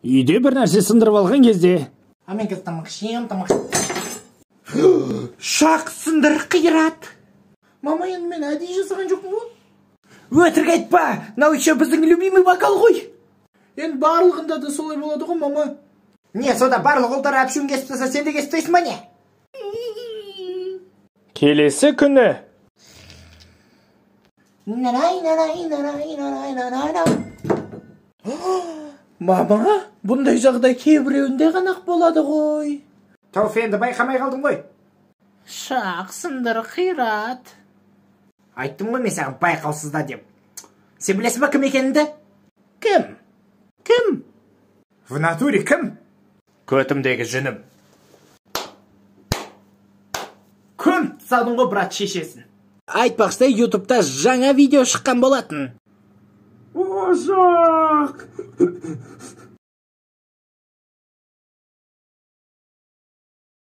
Үйде бір нәрсе сындырып алған кезде. А мен қазір тамақ ішемін, тамақ. Шақ сындыр қират. Мама, енді мен әдейі жасаған жоқпын ғой. Өтірік айтпа, мынау еще біздің любимый бокал ғой. Енді барлығында да солай болады ғой, мама. Не, сонда барлық ұлдар әпшуін кесіп тастаса, сен де кесіп тастайсың ба, не? Келесі күні. Мама, бұндай жағдай кейбіреуінде ғана болады ғой. Тауф, енді байқамай қалдым ғой. Шақ сындыр қират. Айттым ғой мен саған байқаусызда деп. Сен білесің ба кім екеніңді? Кім? Кім? В натуре кім? Көтімдегі жүнім. Көміп тастадың ғой, брат, шешесін. Айтпақшы, ютубта жаңа видео шыққан болатын. О, жоқ!